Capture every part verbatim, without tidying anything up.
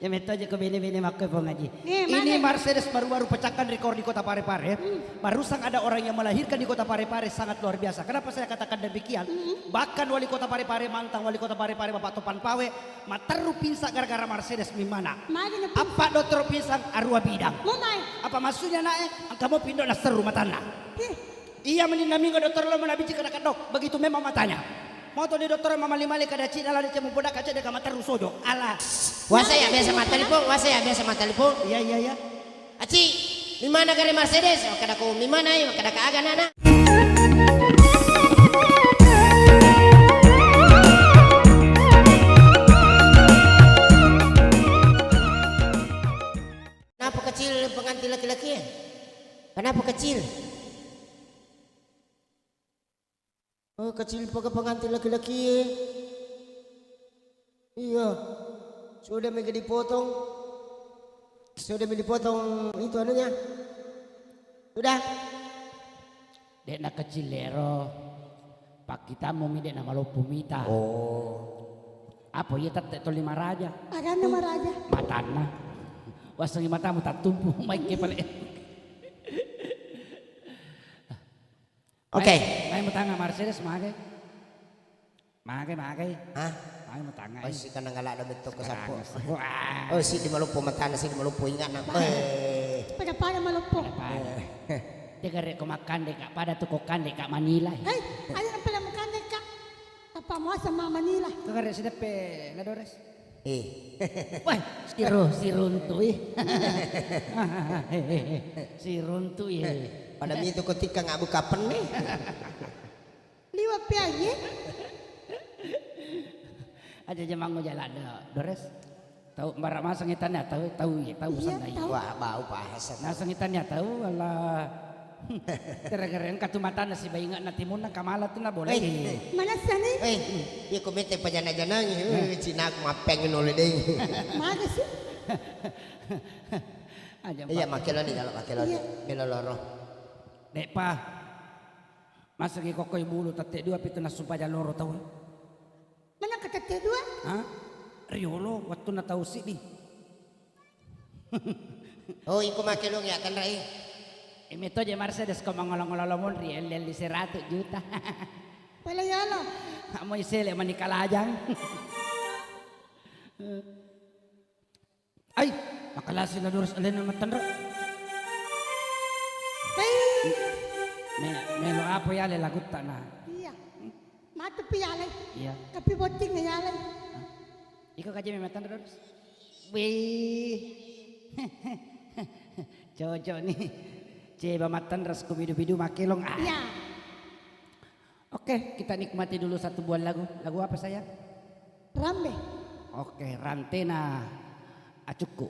Ya metto aja ko bene-bene makko Pong Haji. Eh, ini mana? Mercedes baru-baru pecahkan rekor di Kota Parepare. Hmm. Barusan ada orang yang melahirkan di Kota Parepare, sangat luar biasa. Kenapa saya katakan demikian? Hmm. Bahkan wali kota Parepare, mantan wali kota Parepare Bapak Topan Pawe, matteru pingsan gara-gara Mercedes mimana. Magi na pingsan? Apa dokter pingsan arua bidang. Mau mai? Apa maksudnya nae? Engka mo pindo naseru matanna. Eh. Iya, meninna minggu dokter lo mena biji kada kedok. Begitu memang matanya. Moto di dokter mamali-mali kada cina lari cemu poda kaca deka matteru sojo. Ala. Wasa ya biasa matteru po, wasa ya biasa matteru po. Iya, iya, iya. Aci, mimana gare Mercedes? Kada ko mimana ya, kada ka aga nana. Kenapa kecil pengantin laki-laki ya? Kenapa kecil? Oh, kecil paga pengantin laki-laki. Iya. Sudah mega dipotong. Sudah mega dipotong itu anunya. Sudah. Dek na kecil lero. Pakkitamu mi dek na maloppo mita. Oh. Apa iya tette toli maraja? Aganna maraja. Matanna. Wasengi matamu tattumpu maike pale. Oke. Mai, mai mutanga Mercedes mage. Mage, mage. Hah? Mage mutanga. Oh, si kana ngalak da betto ko sappo. Wah. Oh, si di maloppo matana, si di maloppo ingatna. Eh. Pada-pada maloppo. Pada-pada. Eh. Tegare ko makkande ka, pada tu ko kande ka manila. Hei, ayo na pale makkande ka. Apa muasa ma manila? Tegare sideppe na Dores. Eh. Wah, siru-, siruntui. Siruntui. Pada mitu ko tikka ngabu kapen nih. Liwa piaye. Aja jamango jalan do, Dores. Tau bara masang itannya tau, tau ye, tau. Iya, sandai. Tau. Wah, bau bahasa. Nasang itannya tau, Allah. Gara-gara engka tu matana si bainga na timunna kamala tu na boleh. Eh. Manassa ni? Eh, iya ko mete pajana-janangi, eh, cinaku mappeng nole deng. Mage sih? Aja. Iya, makkelo ni, kalau makkelo ni. Iya. Melo loro. Dek pa. Masagi kokoi bulu tette dua pitu nassumpajang loro tau. Mana ka tette dua? Hah? Riolo, wattunna tau siddi. Oh, iko makkelong ya, tenra, eh. Imi to je Mercedes ko mangolo-ngolo monri, elli-elli seratus juta. Pala yolo. Amo isele mani kalajang. Ai, makalasi la Dores alena mattenre. Hei. Me-, melo apa ya le lagutta na? Iya. Matu pi yalai. Iya. Tapi botting yalai. Hah? Iko kaje me mattanre, Dores? Wih. Cocok nih. Coba mattanre ko bidu-bidu makkelong. Ah. Iya. Oke, kita nikmati dulu satu buah lagu. Lagu apa, sayang? Rambe. Oke, Rantena Acukku.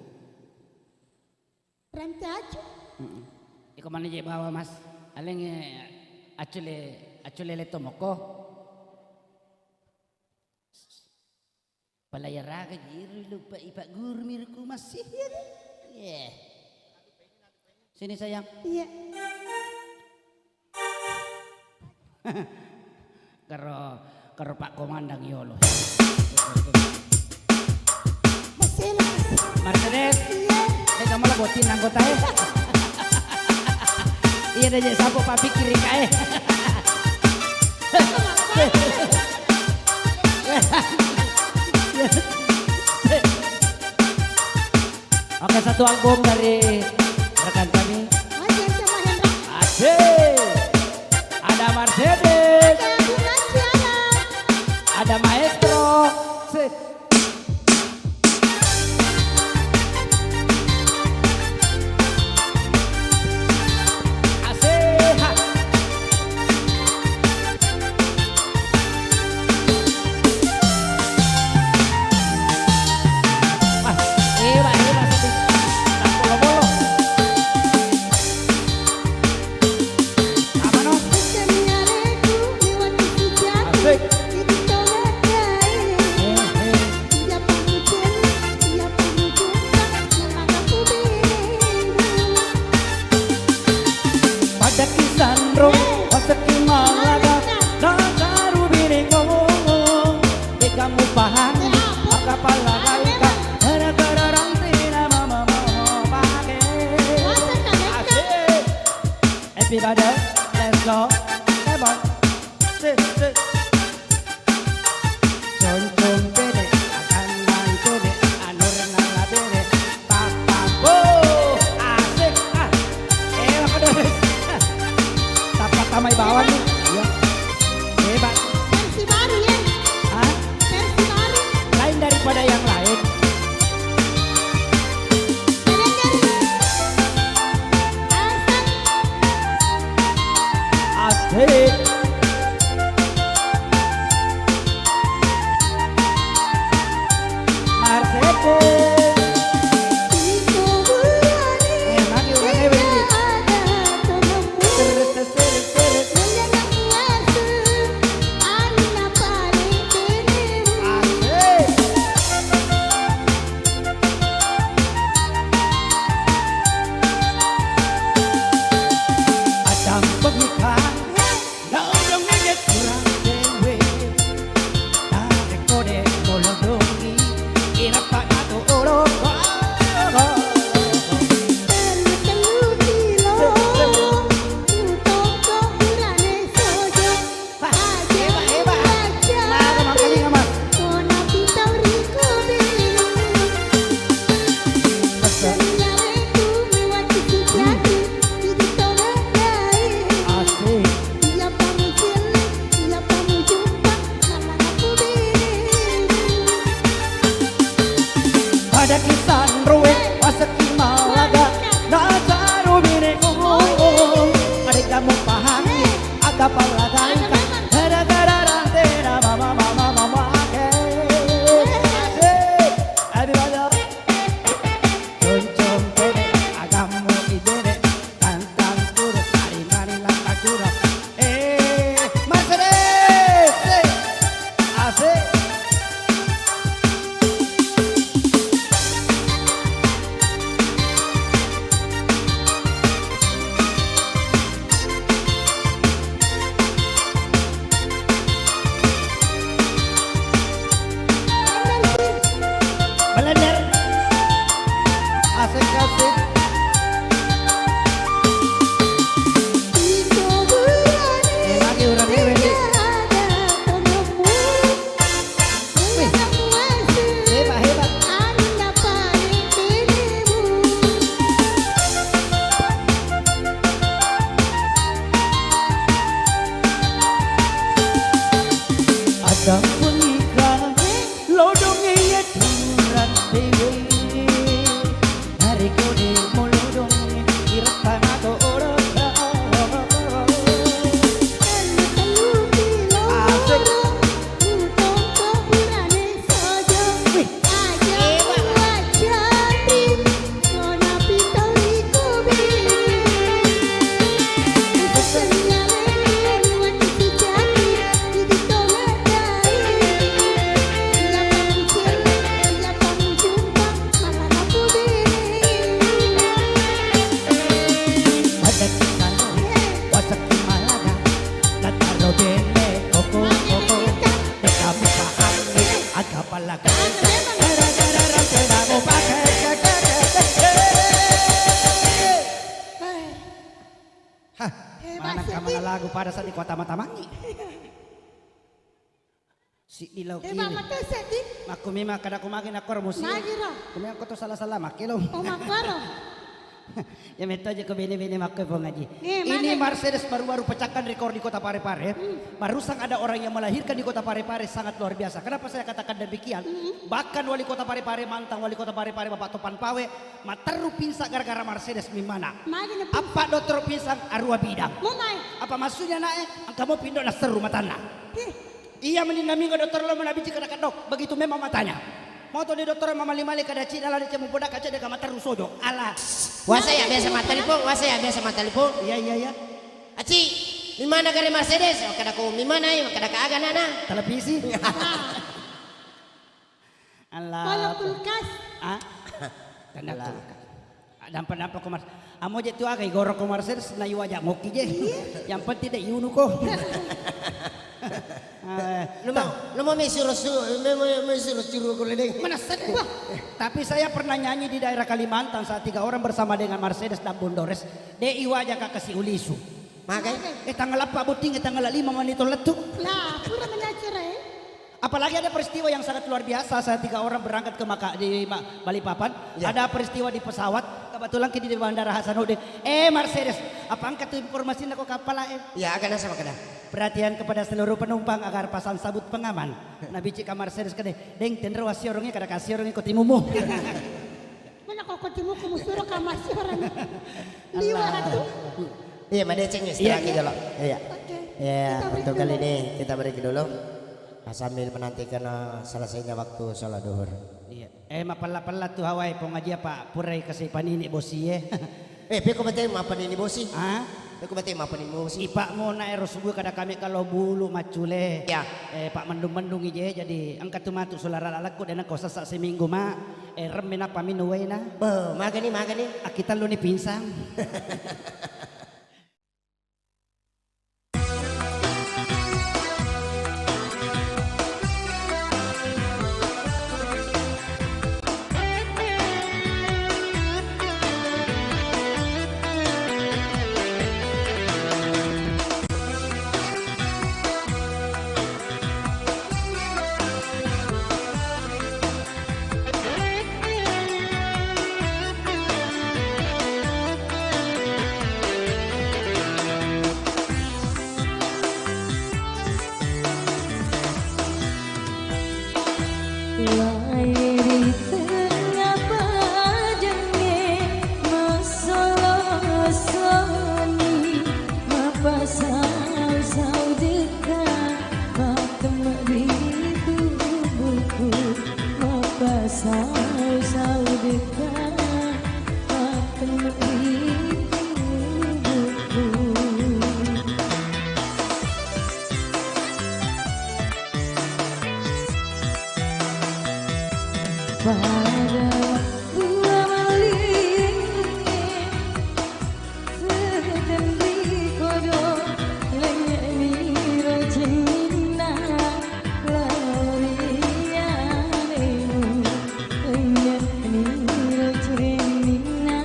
Rante Acu? Mm-mm. Iko mana je bawa, Mas? Aleng, eh, Acu le, Acu lele tomoko. Pala iyaraga jiru lupa ipaggurumi ruku masih ya deh. Iya. Sini sayang. Iya. Karo, karo Pak Komandang yolo. Masih lah. Mercedes. Iya. Eh, kamu lah botin anggota, eh. Iya deh, sapo Pak Fikri, Kak, eh. Oke, satu album dari rekan kami. Oke, sama Hendra. Asik. Ada Mercedes. Ada Abu Nanti, ada. Ada Maestro. Sip. Asik. Wah, hebat, hebat, sedih. Tak bolo-bolo. Apa, no? Ada, let's go. Come on. Sit, sit. Concong pede, agannang pede, anur nala bede. Papa, oh, asik. Ah. Eh, apa dong? Tapa tamai bawah nih. Iya. Hebat. Versi baru ya. Hah? Versi baru. Lain daripada yang lain. Asik. Mercedes. Eh, magi urang ewe ini. Terus, terus, terus, terus. Asik. Addampengika, lodongnge kurang dewe. Narekko de' molodongi, irappa nato olo. Tellu-tellu kilo, mutongko burane sojo. Hah, hebat, hebat. Maro mangkalinga, Mas. Asik. Pada kisanrue, wasekki malaga, nasaru bineku. Adega mupahangi, aga palladaika. Gara-gara rantena mama, mama, mama, ake. Asik. Adi bada. Concong pede, agammu ibede. Tantang turu, ari mari lantang turu. Eh, Mercedes! Eh, asik. Belender. Asik, asik. Eh, lagi urang ewe, Dik. Wih. Hebat, hebat. Ada pernikahan. Lodongnge iya turang dewe. Narekko de' molodongnge, iretta mato oloka. Asik. Wih. Aga pala. Gara-gara rante namo pake. Hah, hebat, manakka seddi. Mana lagu pada saat di kota matamangi. Siddi lao kiri. Hebat mate seddi. Makku memang kada ku magi nakko musik. Magi ro. Ku memang ko to salah-salah make lo. Oh, makkoro. Ya metto aja ko bene-bene makko Pong Aji. Eh, ini mane. Mercedes baru-baru pecahkan rekor di Kota Parepare. Hmm. Barusan ada orang yang melahirkan di Kota Parepare, sangat luar biasa. Kenapa saya katakan demikian? Hmm. Bahkan wali kota Parepare, mantan wali kota Parepare, Bapak Topan Pawe, matteru pingsan gara-gara Mercedes mimmana. Magi na pingsan? Apa dokter pingsan arua bidang. Mau mai? Apa maksudnya, nak, eh? Engka mau pindo nasseru matanna. Ih. Iya, mani naminggu dokter lo mana biji kada kedok. Begitu memang matanya. Mau tuh di dokter mama lima kali kada cina lari cemu poda kaca dia kama terus sojo. Alah. Wasa ya biasa mata lipo, wasa ya biasa mata lipo. Iya, iya, iya. Aci, mimana gare Mercedes? Oh, kada ko mimana, eh, kada ka aga nana. Televisi. Allah. Kalau kulkas. Ah? Tanda kulkas. Dampa-dampa ko Mars. Amo je tu aga igoro ko Mercedes na iwaja ngoki je. Iya. Yang penting dek iunu ko. Eh, lo mau, lo mau mesiro su, mau, mau mesiro suru ko ledeng. Mana sedih. Wah. Tapi saya pernah nyanyi di daerah Kalimantan saat tiga orang bersama dengan Mercedes dan Bondores. Dek iwaja ka kasi ulisu. Magai? Eh, tanggal empat botting, eh, tanggal lima mani to lettu. Lah, pura mani acara, eh. Apalagi ada peristiwa yang sangat luar biasa, saya tiga orang berangkat ke Maka-, di Ma-, Balikpapan. Ya. Ada peristiwa di pesawat, kebetulan kita di Bandara Hasanuddin. Eh, Mercedes, apa engka tu informasi nako kapal, eh? Ya, agak nasa makanya. Perhatian kepada seluruh penumpang agar pasang sabut pengaman. Nah, bicik ka Mercedes kede, "Deng, tenro wasiorongnya kada kasiorongnya ko timumu." Mana kau kau timuku musuro ka masiorong. Liwa ratu. Iya, madeceng ya, iya, setelah kita lo. Iya. Oke. Ya, kita break untuk kali dulu. Ini kita break dulu. Nah, sambil menantikan, eh, selesainya waktu sholat duhur. Iya. Eh, mapella-pella tu hawai pong aji apa purai kasi panini bosi, eh. Eh, peko bate mappanini bosi. Ah? Peko bate mappanini bosi. Ipa mona ero subuh kada kami kalau bulu macule. Ya. Eh, pak mendung-mendung ije, jadi engka tu matu sulara lalakku dan engkau sesak seminggu, Mak. Eh, remme napa minum waena? Beh, magani, magani. Akita lu ni pingsan. Lae ri tengnga pajangnge, massolo-soni, mapasau-sau dekka, matemme ri tubuhku, mapasau-sau dekka, matemme ri tubuhku. Pada dua malinge, sekendi kodo, lenye'ni rocinna, lori alemu, lenye'ni rocinna.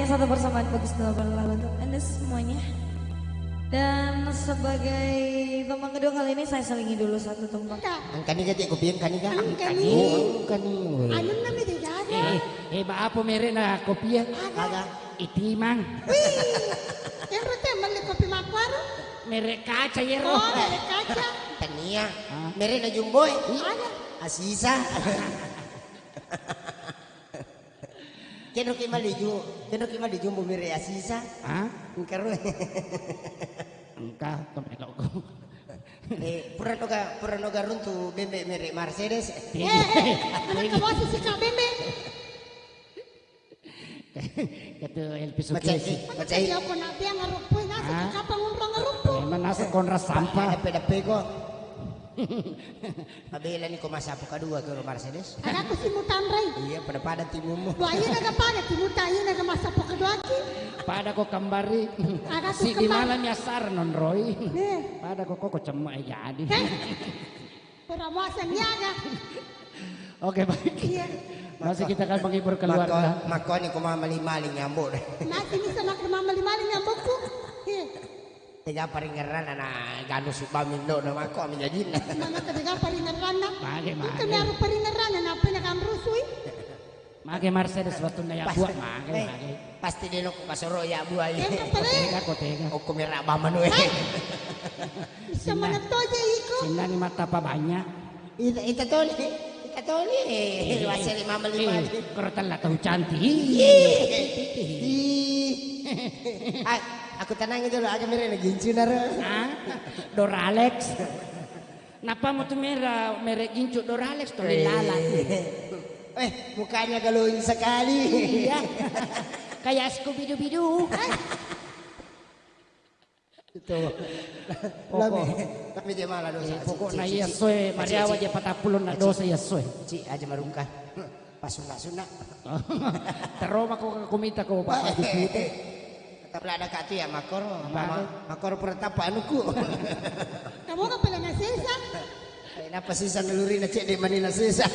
Satu persamaan bagus dua berlalu untuk Anda semuanya. Dan sebagai tumpang kedua kali ini saya selingi dulu satu tumpang. Engkani ga, Cek, kopi engkani ga? Engkani. Oh, engkani. Anunna mi de gaga. Eh, eh, ba apa merekna kopi ya? Aga. Itimang. Wih, yang rute melli kopi makkuaro. Merek kaca yero. Oh, merek kaca. Tania. Hah? Merekna Jumbo e. Ada. Asisa. Kenroki malli ju-, kenroki malli Jumbo merek Asisa. Hah? Engka ro. Engka, to melokku. Eh, pura noga, pura noga runtu bembe merek Mercedes. Eh, eh, eh, kamu sih suka bembe. Kata Elvis Macai, Sugiasi. Macai. Macai, aku nak dia ngerupui, nasi. Hah? Kapang umrah ngerupui. Memang nasa konra sampah. Depe-depe ko. Mabela ni ko masa apa kedua ke Mercedes? Ada aku si mutanrai. Iya, pada-pada timumu. Wah, iya naga pada timuta, iya naga masa apa kedua ki. Pada ko kambari. Ada aku si di kembali. Malam ya sar non Roy. Nih. Pada ko koko cemma e jadi. Eh. Pura muaseng niaga. Oke, baik. Iya. Masih kita akan menghibur keluarga. Mako-, makoni ko mamaling-maling nyambo deh. Masih bisa makan mamaling-maling nyambokku. Iya. Tega paringerrana na ganu subang mindo na mako mi jadinna. Mana tega paringerrana? Mage, mage. Itu naru paringerrana na apa na kan rusui? Mage Mercedes wattunna ya buat mage, eh, mage. Pasti deno ku kasoro ya buai. Yang kepala. Tega ko tega. Okko merah bamanu eh. Bisa mana toje iko? Sinnani mata apa banyak? Ita, ita toli, ita toli. Eh, waseli mama lima. Eh, koro tella tau cantik. Ih. Ih. Ah, aku tenangi dulu, aga merek lagi inci naro. Hah? Doralex. Napa mau tuh merah, merek gincu Doralex, toli lala. Eh, mukanya glowing sekali. Iya. Kayak Scooby-Doo. Itu. Pokok. Lami, lami dia malah dosa. Eh, pokokna iya soe, mariawa je patappulo na dosa iya soe. Cik, aja marungka. Pas sunna-sunna. Teroma ko kumita ko Pak Haji Pute. Tapi ada kati ya makoro, makoro pura tapa anuku. Kamu kan pernah sisa? Eh, napa sisa ngelurina cek di manina sisa?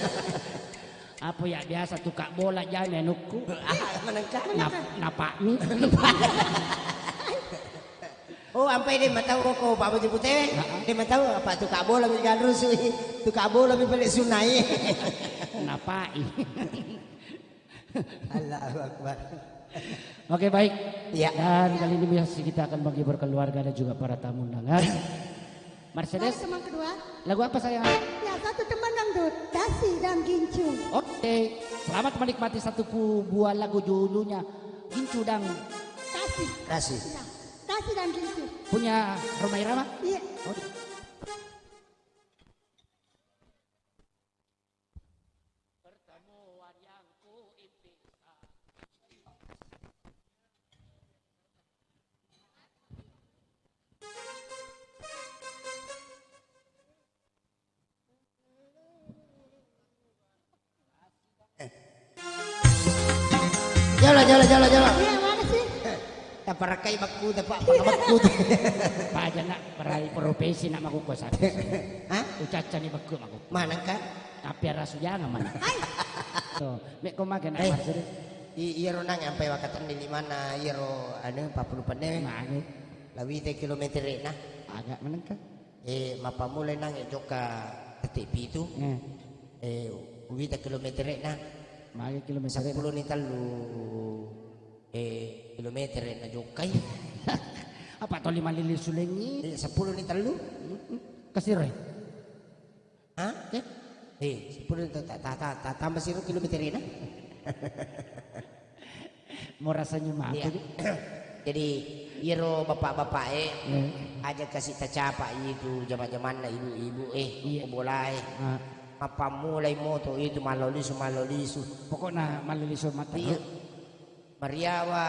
Apa ya biasa tukak bola jami anukku? Ah, menengka. Nap-, napakmi. Oh, ampai de matau ko Pak Baju Putih. Heeh. De matau apa tukak bola mi ganrusui. Tukak bola mi balik sunai. Napai. Allahu Akbar. Oke, baik. Iya. Dan kali ini biasa kita akan menghibur keluarga dan juga para tamu undangan. Mercedes. Mari teman kedua. Lagu apa sayang? Ya, satu teman dangdut, Dasi dan Gincu. Oke, selamat menikmati satu pu-, buah lagu judulnya Gincu dan Dasi. Dasi. Ya, Dasi dan Gincu. Punya Rhoma Irama? Iya. Oh. Jala, jala, jala, jala. Iya, mana sih? Taparakai bakku, tapa, bakku. Paja nak perai profesi nak makuko satu. Hah? Ucaca ni bakku makuko. Mana kak? Tapi rasu jangan mana. Hai. Tuh, mek ko makan nak maksudnya. I-, iyaro nang ampai wakatenni limanna iyaro anu, empat puluh penne. Mage. Lawite kilometer na. Agak menengka. Eh, mappammulai nang, eh, jokka tette pitu. Eh. Eh, uwita kilometer na. Mage kilometer na? Seppulo ni tellu, eh, kilometer na jokkai. Apa toli malili sulengi? Eh, seppulo ni tellu. Kasiro. Hah? Eh? Eh, seppulo ta-, ta-, ta-, ta-, tambah siro kilometer na. Mau rasanya mati. Iya. Jadi, iyaro bapak-bapak e, eh, aja kasih tacapa itu jama-jamanna ibu-ibu e, iya, bola e. Ah. Mappammulai moto itu malolisu, malolisu. Pokokna malolisu mata. Iya. Mariawa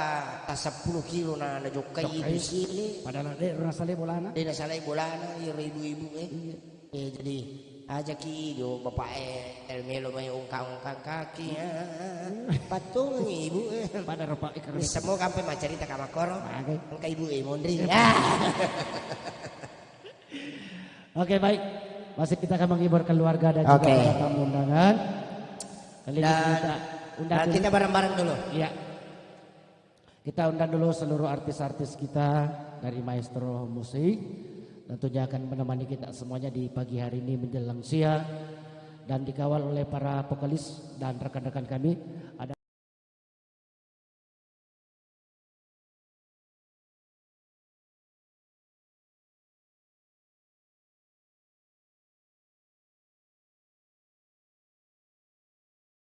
ta seppulo kilo na, najokkai itu sile. Padahal de' nasalai bolana. De' nasalai bolana, iyaro ibu-ibu e. Iya. Eh, jadi, ajaki jo bapak e, tel melo mai ungkang-ungkang kaki. Ah, ah, ah. Patungi ibu e. Pada rupa ikan. Semua kampe macarita ka makkoro. Mage. Engka ibu e monri. Ya. Oke, baik. Masih kita akan menghibur keluarga dan juga para tamu undangan. Kali ini kita undang dulu. Kita bareng-bareng dulu. Iya. Kita undang dulu seluruh artis-artis kita dari maestro musik. Tentunya akan menemani kita semuanya di pagi hari ini menjelang siang dan dikawal oleh para vokalis dan rekan-rekan kami. Ada